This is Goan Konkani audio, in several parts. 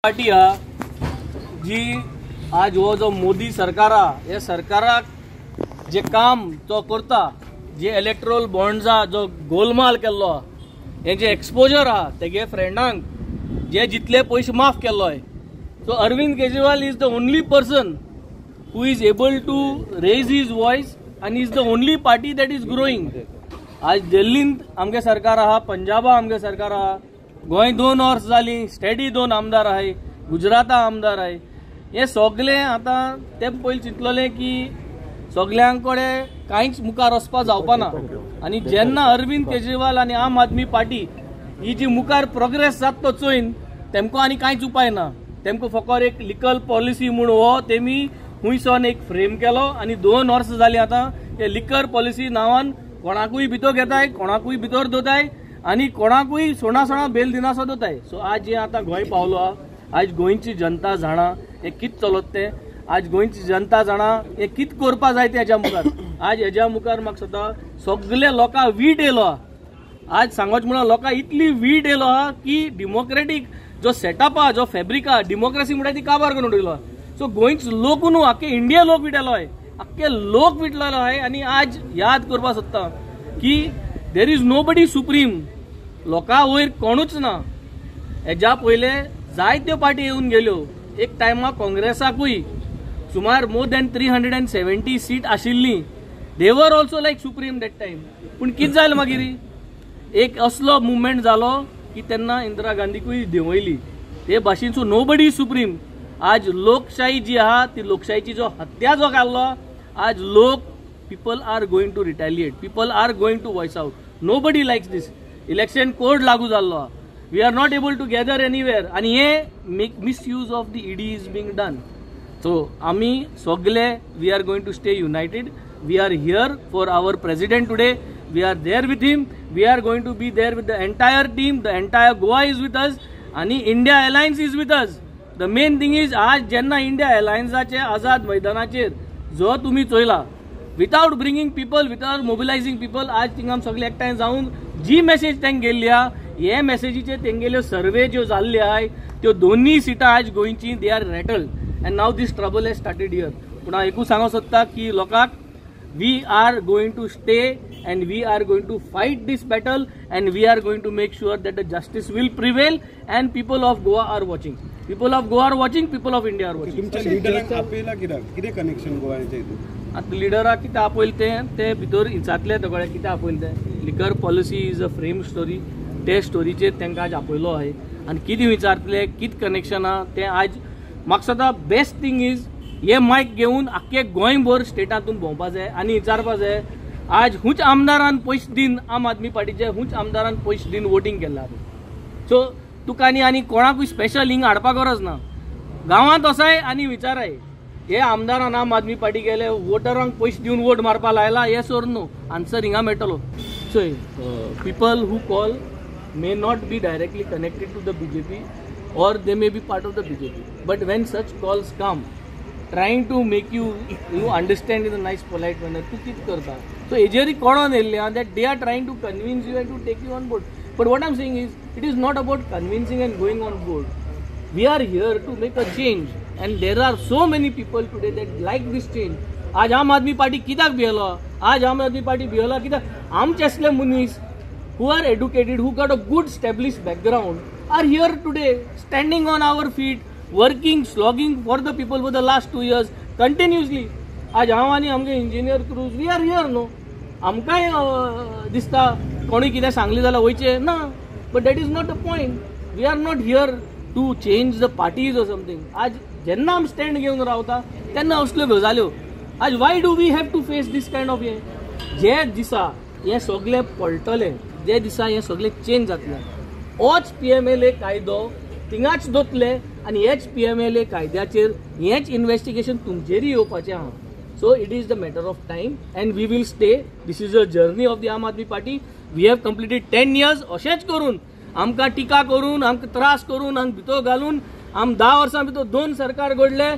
पार्टी हा जी आज हो जो मोदी सरकार हा, हे सरकाराक जे काम तो करता, जे इलेक्ट्रोल बॉन्ड्सा जो गोलमाल केल्लो हा, हे जे एक्सपोजर हा तेगे फ्रेंडांक जे जितले पयशे माफ केल्लो आहे. So Arvind Kejriwal is the only person who is able to raise his voice and is the only party that is growing. आज दिल्लींत आमगे सरकार आहा, पंजाबा आमगे सरकार आहा, गोंय 2 वर्स जाली स्टेडी 2 आमदार आहाय, गुजराता आमदार आहाय. हे सगळे आतां ते पयलीं चिंतलेले की सगळ्यां कडेन कांयच मुखार वचपा जावपा ना, आनी जेन्ना अरविंद केजरीवाल आनी आम आदमी पार्टी ही जी मुखार प्रोग्रेस जाता तो चोयन तेमकां आनी कांयच उपाय ना. तेमकां फकत एक लिकल पॉलिसी म्हूण हो तेमी हुंयसोन एक फ्रेम केलो आनी 2 वर्सां जालीं आतां हे लिकर पॉलिसी नांवान कोणाकूय भितर घेताय, कोणाकूय भितर दवरताय आनी कोणाकूय सोणा सोणा बेल दिनासो दवरताय. सो आज जे आतां गोंय पावलो आहा, आज गोंयची जनता जाणा हे कितें चलत तें, आज गोंयची जनता जाणा हे कितें करपा जाय तें हेज्या मुखार. आज हेज्या मुखार म्हाका दिसता सगळे लोकांक वीट येयलो आहा. आज सांगोच म्हणल्यार लोकांक इतली वीट येयलो आहा की डेमोक्रेटीक जो सेटअप आहा, जो फेब्रीक आहा, डेमोक्रेसी म्हणटा ती काबार करून उडयलो आहा. सो गोंयचो लोक न्हू, आख्खे इंडिया लोक विटलो आहे, आख्खे लोक विटलेलो आहे. आनी आज याद करपाक सोदता की there is nobody supreme, लोकां वयर कोणूच ना. हेज्या पयले जायत्यो पार्टी येवन गेल्यो. एक टायमा काँग्रेसाकूय सुमार मोर दॅन 370 सीट आशिल्ली, they were also like supreme that time. पूण कितें जालें मागीर, एक असलो मुवमेंट जालो की तेन्ना इंदिरा गांधीकूय देंवयली. ते भाशेन सो नोबडी सुप्रीम. आज लोकशाही जी आहा ती लोकशाहीची जो हत्या जो घाल्लो, आज लोक people are going to retaliate, people are going to voice out. Nobody likes this. Election code लागू जाल्लो आहा, we are not able to gather anywhere, आनी हे misuse of the ED is being done. So आमी सगळे we are going to stay united. We are here for our president today, we are there with him, we are going to be there with the entire team, the entire Goa is with us आनी India alliance is with us. The main thing is आज जेन्ना इंडिया अलायन्साचे आझाद मैदानाचेर जो तुमी चोयला, without bringing people, without mobilising people, आज थिंगा आमी सगळे एकठांय जावन जी मेसेज तांकां गेल्ली आहा, हे मेसेजीचेर तेंगेल्यो सर्वे ज्यो जाल्ल्यो आहाय त्यो दोनूय सिटां आज गोंयची they are rattled and now this trouble has started here. पूण हांव एकूच सांगूंक सोदता की लोकांक we are going to stay and we are going to fight this battle and we are going to make sure that the justice will prevail and people of Goa are watching. People of Goa are watching, people of India are watching. तुमच्या लिडरांक आपयला कित्याक, कितें कनेक्शन गोवाचे हितून? आतां लिडराक कितें आपयलें तें ते भितर विचारतले सगळे कितें आपयलें तें. Liquor policy is a frame story, ते स्टोरीचेर तांकां आज आपयलो आहे आनी कितें विचारतले, कितें कनेक्शन आहा तें आज म्हाका दिसता बेस्ट थींग is हे मायक घेवन आख्खे गोंयभर स्टेटांतून भोंवपा जाय आनी विचारपा जाय. आज हुंच आमदारान पयशे दिन आम आदमी पार्टीचे हुंच आमदारान पयशे दिन वोटींग केल्लें आहा. सो तुका आनी आनी कोणाकूय स्पेशल हिंग हाडपाक गरज ना, गांवांत वसाय आनी विचाराय हे आमदारान आम आदमी पार्टी गेले वोटरांक पयशे दिवन वोट मारपा लायला, येस ओर नो आन्सर हिंगा मेळटलो. चोय, people who call may not be directly connected to the BJP or they may be part of the BJP, but when such calls come trying to make you understand in a nice polite manner, तूं कितें करता. सो हेजेरूय कळोन येयल्लें आहा that they are trying to convince you and to take you on board. But what I am saying is it is not about convincing and going on board. We are here to make a change and there are so many people today that like this change. आज आम आदमी पार्टी कित्याक भियेलो, आज आम आदमी पार्टी भियेलो कित्याक आमचे असले मनीस who are educated, who got a good established background, are here today standing on our feet, working, slogging for the people for the last 2 years continuously. आज हांव आनी आमगे engineer Cruz we are here न्हू. आमकांय दिसता कोणी कितें सांगलें जाल्यार वयचें ना, but that is not the point. We are not here to change the parties or something. आज जेन्ना आमी स्टँड घेवन रावता तेन्ना असल्यो गजाल्यो. आज why do we have to face this kind of हें, जे दिसा हें सगळें पळटलें, जे दिसा हें सगळें चेंज जातलें, होच PMLA कायदो थिंगाच दोतले आनी हेच PMLA कायद्याचेर हेंच इन्वेस्टिगेशन तुमचेरूय येवपाचें आहा. So it is the matter of time and we will stay. This is a journey of the Aam Aadmi Party. We have completed 10 years. अशेंच करून आमकां टिका करून, आमकां त्रास करून, आमकां भितर घालून आम 10 वर्सां भितर 2 सरकार घडले.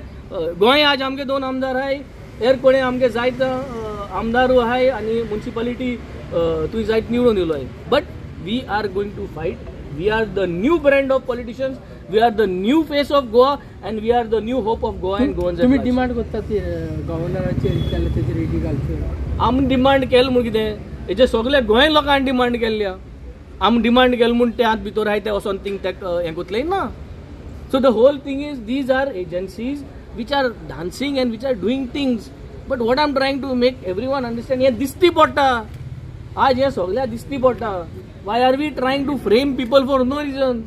गोंय आज आमगे 2 आमदार आहाय, हेर कोणे आमगे जायत आमदारूय आहाय आनी मुन्सिपालिटी तुवें जायत निवडून येयलो आहाय. But we are going to fight. We are the new brand of politicians. We are the new face of Goa and we are the new hope of Goa and Goans. तुम्ही डिमांड करता ती गव्हर्नराचेर केल्ले तेजेर ईडी घालचे? आमी डिमांड केले म्हूण कितें, हेजे सगळे गोंय लोकांनी डिमांड केल्ली. आमी डिमांड केले म्हूण ते आत भितर आहाय ते वचोन थिंग ते हें कोतले ना. So the whole thing is, these are agencies which are dancing and which are doing things. But what I am trying to make everyone understand, हें दिसती पडटा आज, हें सगळ्या दिसती पडटा. Why are we trying to frame people for no reason?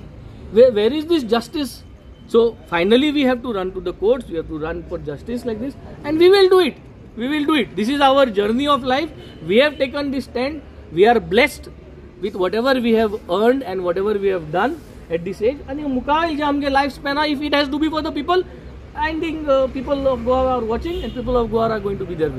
Where is this justice? So finally we have to run to the courts, we have to run for justice like this, and we will do it. We will do it. This is our journey of life. We have taken this stand. We are blessed with whatever we have earned and whatever we have done at this age. And मुखार जे आमगे life span, if it has to be for the people, I think people of Goa are watching and people of Goa are going to be there with us.